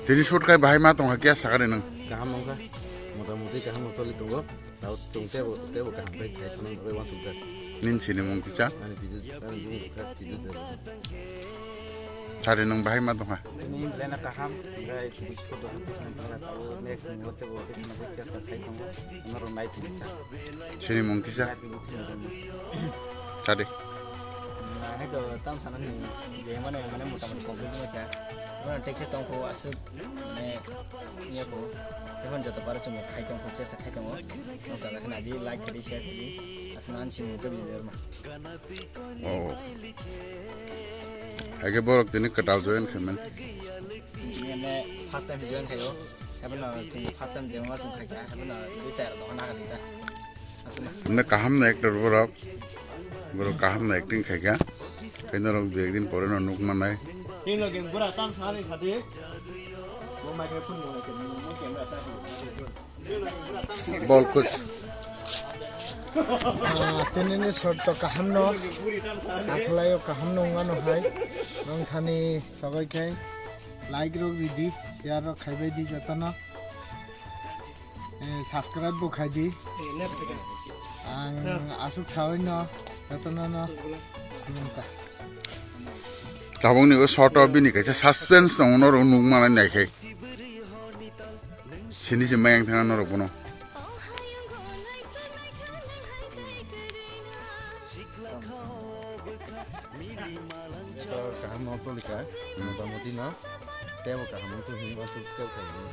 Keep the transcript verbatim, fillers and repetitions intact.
Tini shoot khai bahai ma tongkha kya sakari nang? Kaham wngkha. Motamoti kaham no choli tongo. Tao chwng tebo, tebo kaham khai khai thangna bagwi uansukjak. Nini sini mung kisa? Ani Piju, ani bumung kha Piju Debbarma. Sari nang bahai ma tongkha? Nini belai no kaham, omohai photo photo sini tongkha, tao next ni hote bo sini bo kya khai tongo. Norok nai tini kha. Sini mung kisa? Sadi. Na hai to tam sana ni je mane mane motamoti complete ma kya. Mane text tong ko asuk mane ya ko. Tebon joto paro chwng khai tong ko chesta khai tongo. Nokta khe na di like khai di share khai di. Asna an sing to bi derma. Oh. Age borok tini kwtal join khamen. Ni ne first time join khayo. Hebono chwng first time jema sung khai kha. Hebono di chai rok na kha di ta. Hwnwi kaham no actor borok, borok kaham no acting khai kha, tei norok dui ek din pore no nuk mannai. Tei loge bura tam sari khadi. Mo microphone mo ke mo camera ta. Bol kus. Ah, tini ni shot to kaham no, akhwlai o kaham no wngmano hai, nong thani sogoi khai like rok ridi, share rok khaibai di jotono. Eh, subscribe bo khai di. Ang aswk sawi no, jotono no khulumkha. Tabukni o short o bini kaisa suspense tongo, norok nuk manai nai khai. Sini se mayang thangna norok bono. Kaham no choli kha, motamoti no. Tebo kaham no choli, aswk tebo kaham no.